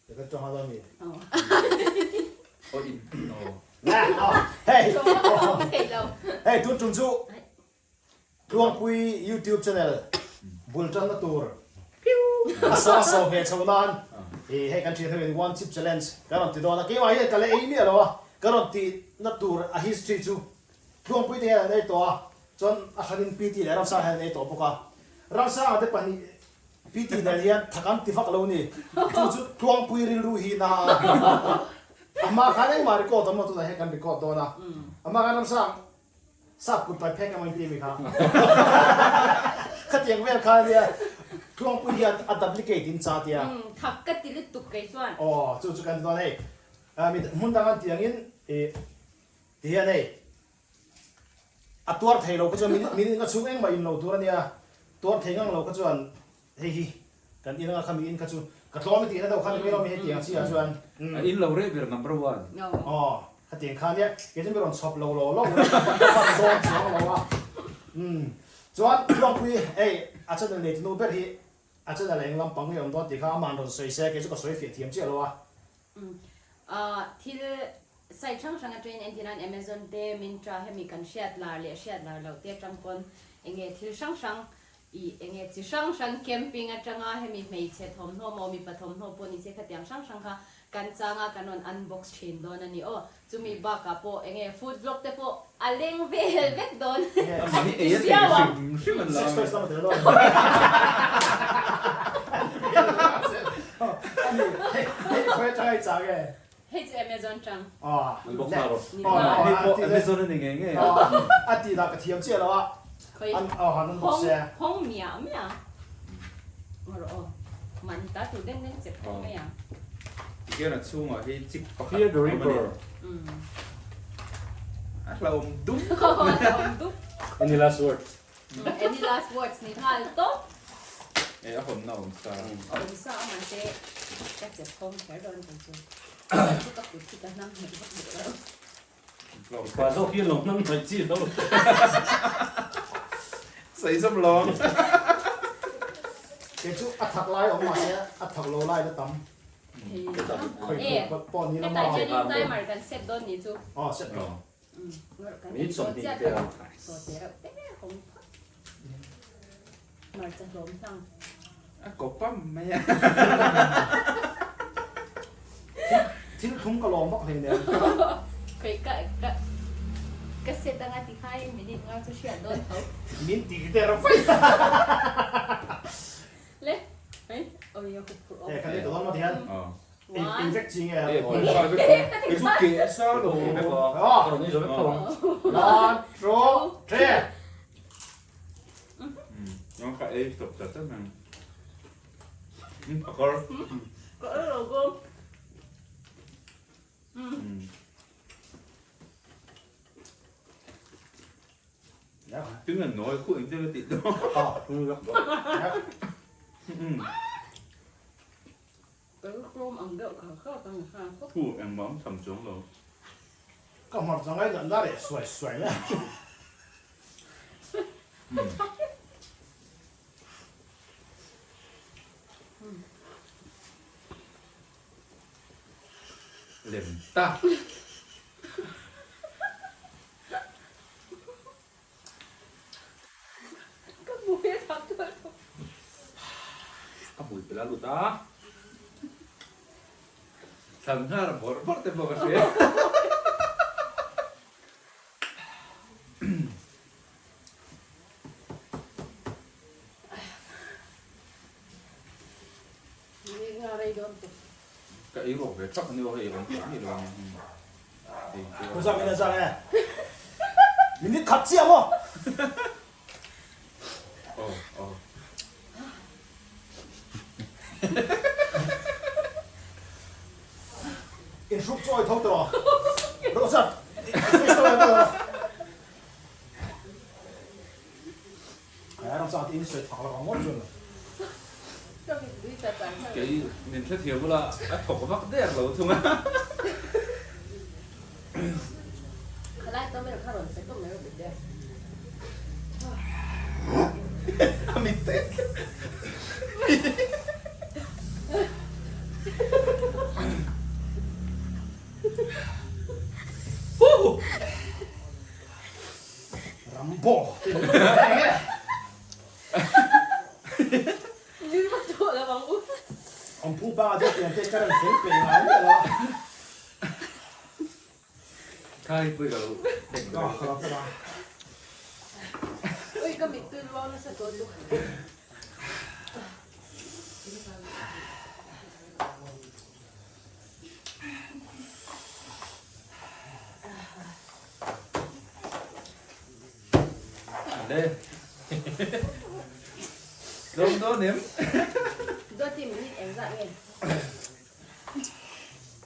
Kan tawng a mi. Oh in no. Hey. Hey tun tum chu Tluangpui YouTube channel bul tan na tur a sa so he chho nan e hei kan thian ho one chip challenge kan rawn ti dawn a keimah hian ka la ei miah lo a ka rawn ti na tur a history chu Tluangpui te hian an ei tawh a chuan a hranin PT leh Ramsanga hian an ei tawh bawk a Ramsanga te pahnih PT nen hian thak an ti vak lo ni. Chu chu Tluangpui rilru hi na a. A hma khan engmah record awm lo tunah hian kan record dawn a. A hma khan ramsa sap kut pai phek emaw inti ami kha. Khatiang vel khan ania Tluangpui hian a duplicate in cha tia. Thak ka ti lutuk kei chuan. Aw chu chu kan ti dawn hei. Hmun dang an ti angin ih ti hian hei. A tuar thei lo kha chuan min min inga chhung engmah in lo tur a nia, tuar thei ngang lo kha chuan hei hi kan in anga khami in kha chu ka tlawm i tihna deuh kha ni mai lo mi hei tiang chi ah chuan A in lo reh ber number one. Aw khatiang kha nia kei chu mi rawn chhawp lo lo lo ka van dawn chuang lo a umm chuan Tluangpui hei a channel nei tunu ber hi a channel eng lampang nge awm dawn tih kha ama'n rawn sawi se kei chu ka sawi fiah thiam chiah lo a. Umm thil site hrang hrang atangin entir nan Amazon te, Myntra hemi kan hriat lar leh hriat lar loh te atang pawn enge thil hrang hrang ih enge chi hrang hrang camping atanga hemi hmeichhe thawmhnaw maw mipa thawmhnaw pawh nise khatiang hrang hrang kha kan changa kan rawn unbox thin dawn a ni aw. Chumi bakah pawh enge food vlog te pawh a leng vel vek dawn. Amah hi ei a thei hrim hrim an la. Hei chu Amazon tang. An bawk nghal rawh. Hei pawh Amazon a ni ngei ngei a. A tih dah ka thiam chiah lo a. Hawng miah miah. Ngaw rawh aw. Man ta tur deng deng chep khawp mai ang. Tihian a chhungah hi chip pakhat a awm a ni. A hlauhawm dup khawp mai a. Any last words? Any last words ni nghal tawp. E a hawnna a awm sa. A awm sa a mahse ka chep khawm kher dawn kei chu. Chu ka kut hi ka hnam hnaih vak duh lo. Pa zawk hi an lo hnam hnaih chi lo. Sawi zawm lawm. Kei chu a thak lai awm mahse a thak lo lai la tam. Khawi pawh pawh ni lama. Hetah hian timer kan set dawn ni chu. Aw set rawh. Minute 20 te a. Hmarcha hlawm hlang. A ko pam mai a. Thil thum ka lawm vak hleinem. Kei ka ka ka set anga ti khai minute nga chu hriat dawn tho. Min ti der fai. Le ai oi a hup phurh awm. E kan ei ta dawn maw ti hian. Ei ei vek chi nge. E pum nghal vek a. Kei chu ke a sa lo. Ka rawn ei zo vek tho ang. One, two, three. Nang ka ei stop ta chat nang. A kar. Ka ei lo gom. Tiếng là nói khu anh chơi tịt đó. Cái chrome ang deuh kha kha ka ngi kha. Thu em bóng thầm xuống rồi. Ka hmar chang ai dan da re suai suai la. Lem ta. Ka hmui a thak tual tawh. Ka hmui pel a lut a. Thlan nghal bawrh bawrh te pawh ka hria. Ka ei rawk ve thak a ni aw hei awm tawh mi lo ang. Khaw zak in a zak e. Minute khat chiah maw? Aw aw. In hruk chu awi tho tawh a. Rawh zak. Face tawh em rawh. Ram chang tiin sawi thak lo ang ngawt chuan. Kei min hrethiam bula a thawk vak der lo thung a. Khalai tawm erawh kha rawn pe tawm mai rawh bik der. A mit te. Rambo. Nui vak tawh lo ang u. Awmphu pa te tiang te ka rawn fel peih ngai miah lo a. Thai pui ka lo tek ber. Ka lo tek a. Ui ka mittui luang nasa tawh lutuk. Le. Tlawm dawn em? Dawti minute engzah nge?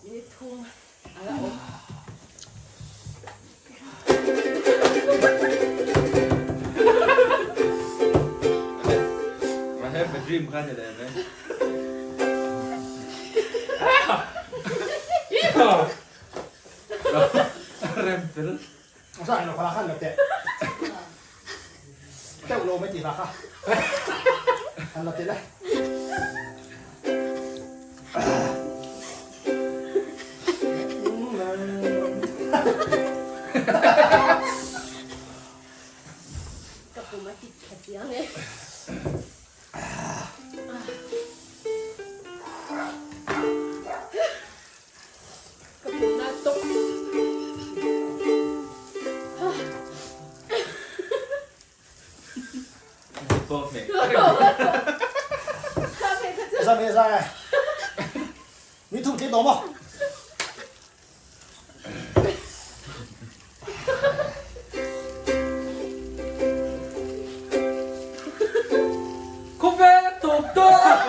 Minute thum a la awm. I have a dream kha ni leh mai. Rem fel. Zah ilo khala khan lo teh. Teuh lo mai ti hla kha. An la ti le. Ka pum a tit thla chiang e. Ka pum na tawk. Zan e zai mi thum tling tawh maw? Khawvel a tawp dawn!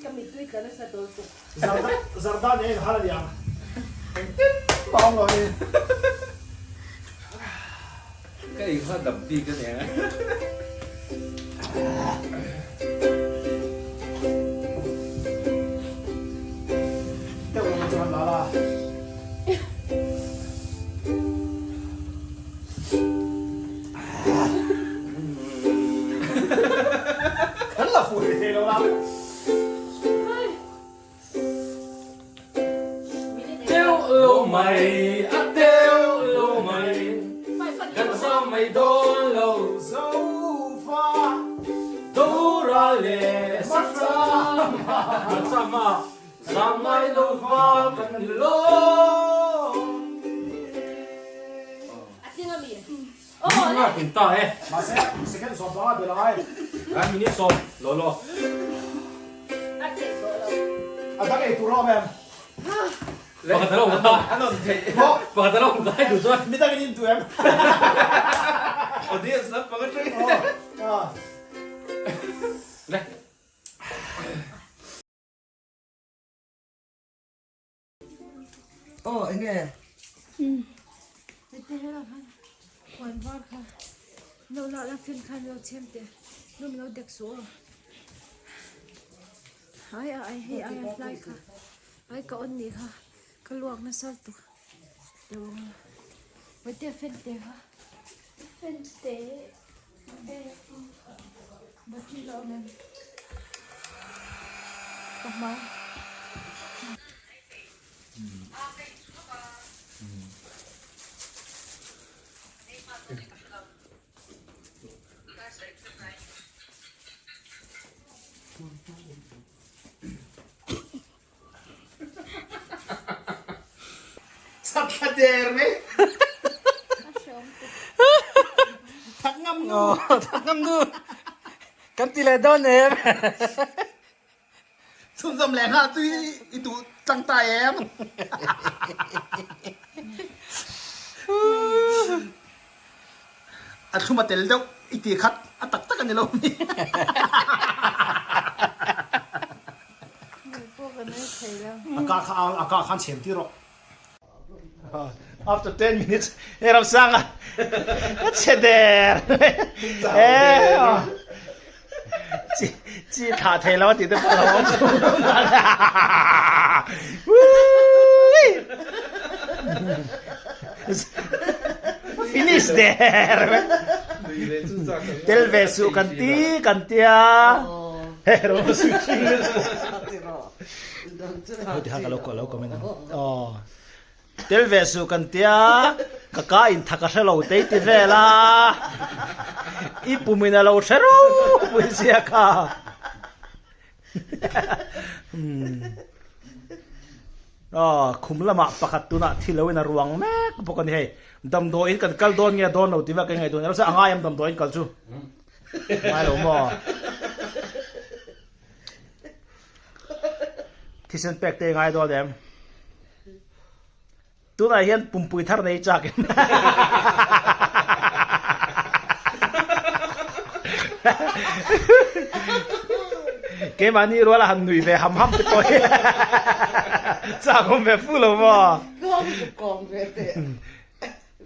Ka mittui tla nasa dawn tuk. Zarda nen in hal a niang. Engtin mah awm lo hi. Ka ei kha dam bik a nia. Deuh lo chuan la la. Kan la fuh thei lo la. Teuh lo mai, a teuh lo mai, kan zam mai dawn lo. Zofa Dora leh Sachama, Sachama, zam mai lo va kan ni lo. Nga tin ta e. Mahse, second sawm panga bel angai. A minute sawm lo lo. A dang ei tur a awm em? Pakhat a lo awm ta. An awm theih. Pakhat a lo awm ta hei duh chuan. Mi dangin in duh em? Audience lampang atangin. Le. Aw enge? Hete helai khan huan var kha no lah la fan khan lo chhem teh hnum lo dek suh aw ai a ai hei ai a hlai kha ai ka on nih kha ka luak nasa lutuk deuh ang a hete fan te kha fan te battery la awm em ka hmai. Chak thla der mai. Thak ngam nu. Thak ngam nu. Kan ti leh dawn em. Chhunzawm leh nghal chu i duh tang ta em. A thlum a tel deuh i ti khat a tak tak a ni lo mi. A ka kha a ka khan chhem tir rawh. After 10 minutes he ram sang a a chhe der chi chi thlah thei lo a tih te pawh a lo awm Finish der tel ve suh kan ti kan tia. Tel ve suh kan tia, ka ka in tha ka hre lo tei ti vel a, i pum in a lo hre ropui sia kha. Aw, khum lamah pakhat tunah thi lo in a ruang mek bawk a ni hei. Damdawiin kan kal dawn nge dawn lo ti vel ka ingaihtuah ni. A ngai em damdawiin kal chu? Ngai lo maw? Thisen pek te i ngai dawn em? Tunah hian pumpui thar nei chak em? Keimahni ruala han nui ve ham ham te pawh hi chak awm ve fu lo maw?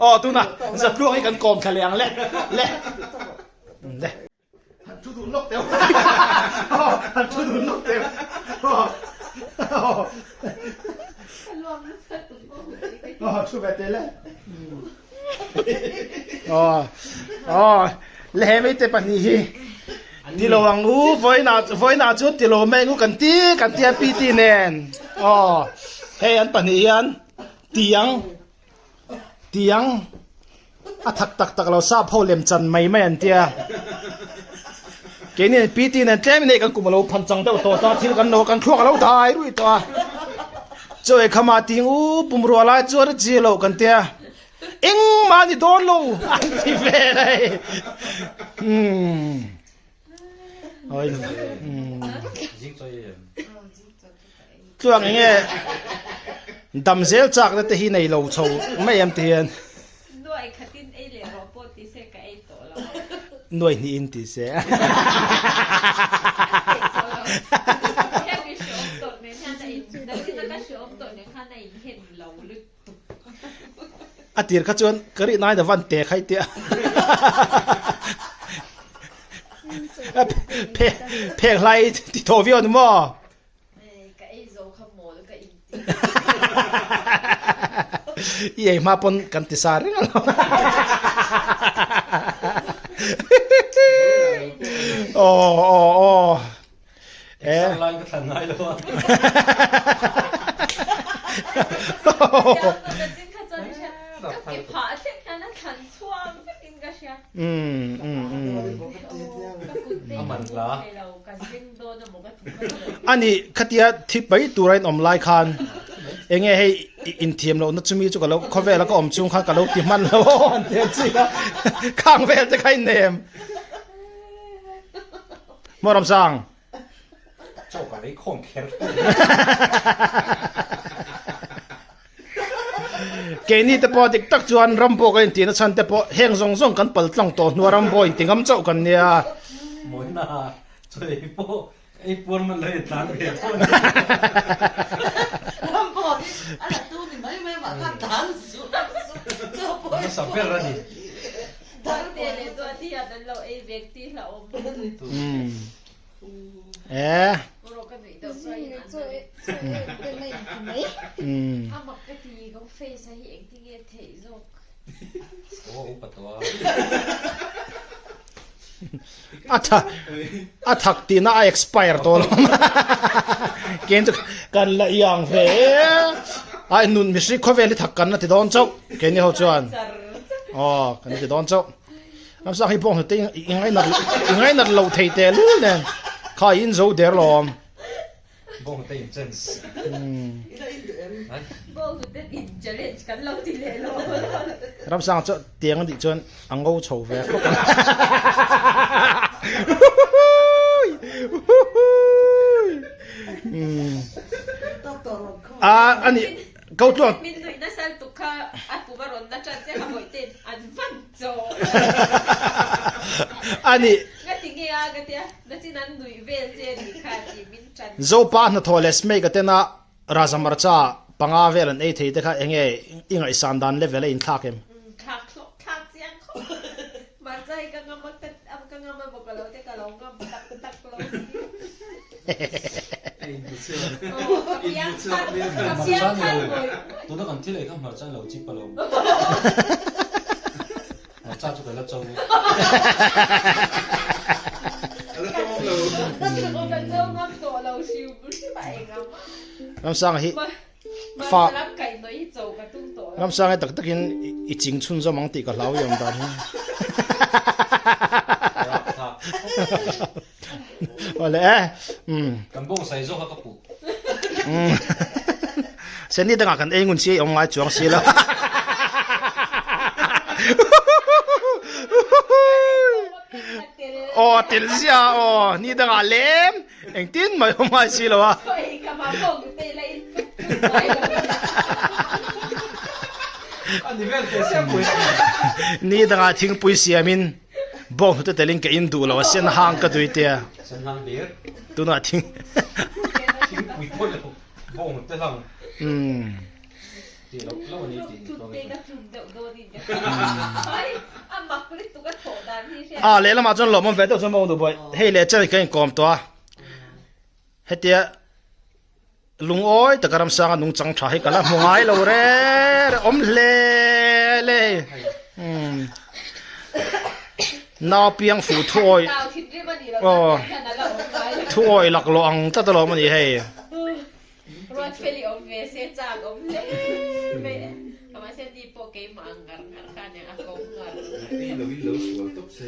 Aw tunah zatluang hi kan kawm thla leh ang le le le. Han thu dun lawk teuh Han thu dun lawk teuh Aw thu ve tel e Aw aw le he mite pahnih hi tilo ang u vawiinah vawiinah chuan tilo mai ang u kan ti kan tia pt nen aw hei an pahnih hian tiang Tiang a thak tak tak lo sap ho lem chan mai mai an tia. Keini an PT nen tlem in hei kan kum a lo phan chang deuh tawh ta thil kan lo kan thluak a lo dai rui tawh a. Chaw ei khama ting u pumrua lai chuan a chi lo kan tia. Engmah ni dawn lo an ti vel hei. Umm. Tluang enge dam zel chak na te hi nei lo chho mai em ti hian. Nuai khatin ei leh rawh pawh ti se ka ei tawh lo. Nuai hnih in ti se. Hemi hreawm tawh nen hian a in nakin a ka hreawm tawh nen khan a in hen lo lutuk. A tir kha chuan ka rih nai na van te khai tia. Phek hlai ti thaw viau ni maw? Ka ei zo kha mawl ka in ti. I ei hma pawn kan ti sa reng alawm. Aw aw aw. Exam lai ka thlan ngai lo a. Ani khatia thi pai tura in awm lai khan enge hei inthiam lohna chumi chu ka lo khawvela ka awm chung khan ka lo ti hman lo an ti a chi a khang vel te kha in nem. Maw Ramsang? Chaw ka lei khawm kher. Keini te pawh dik tak chuan Rambo ka intih na chhan te pawh heng zawng zawng kan pal tlang tawh hnua Rambo inti ngam chauh kan nia. Mawina chaw ei pawh ei puar man lo in tlan ve tho a ni. Rambo hi a la tu ni mai mai mah kha tlan suh suh chaw pawh ei Hmasa ber a ni. Dangte leh chuan hi an lo ei vek tih hlauhawm. Eh. A tha a thak tihna a expire tawh lo kein chu kan la iang ve ai nun mihring khawvel hi thak kan la ti dawn chauh keini ho chuan aw kan ti dawn chauh. Ramsa hi bawng hnute i ngainat i ngainat lo thei teh lul nen kha i in zo der lawm. Bawng hnute in chance. Bawng hnute in challenge kan lo ti leh lo. Ramsang chu tiang a nih chuan a ngo chho ve khawp ang. A ani ko tluang. Min nuih nasa lutuk kha a pum a rawn na tan che kha bawihte in an van Ani. Zopa hnathawh leh Smake a tena Raja Marcha panga vel an ei thei te kha enge i ngaihsan dan level a inthlak em? Tuna kan thil ei kha hmarcha an lo chip a lo. Hmarcha chu ka la cho. Ramsanga hi fa Ramsanga hi tak takin i ching chhunzawm ang tih ka hlau i awm dan hi. Awle e. Um. Kan bawng sai zawk a ka puh. Um. Seni dangah kan ei ngun si ei awm ngai chuang si lo. Aw tel zia aw ni dangah lem engtin mai awm ngai si lo a. Ni dangah thingpui siamin bawng hnute telin ka in duh lo a sen hang ka dui tia. Sen hang hlir. Tunah thing thingpui pawh lo bawng hnute hlang. Umm. A lehlamah chuan lawmawm ve deuh chuan maw Nubawi hei leh chen ka inkawm tawh a hetia lungawi taka ramsanga nungchang tha hi ka la hmu ngai lo re re awm hle hle hei umm nau piang fuh thuawi aw thuawi laklawh ang tlat alawm a ni hei. Ruatfeli awm ve se chak awm hle mai mahse ni pawh keimah ang ngar ngar kha aniang a ko ngar. Ei lo in lo sual tawp se.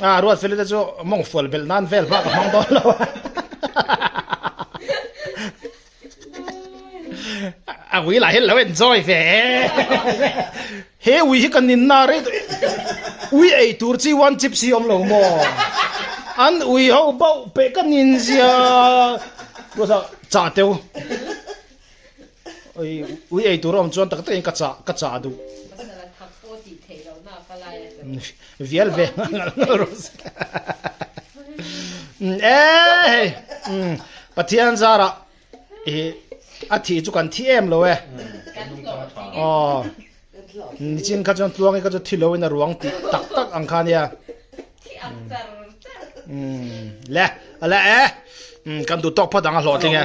Ah Ruatfeli te chu mawng fual belh nan vel bak a hmang dawn lo a. A ui lah hi lo enjoy ve e. He ui hi ka ninna rei tawh ui ei tur chi one chips hi awm lo maw? An ui ho bauh peh ka nin zia chah teu ui ui ei tur a awm chuan tak takin ka chah ka chah duh vial ve e hei Pathian zarah I a thih chu kan thi em lo e. Aw. Nichin kha chuan tluangi kha chu thi lo in a ruang tih tak tak ang kha nia. Le, le e. Kan duh tawk phawt ang a hlawhtling e.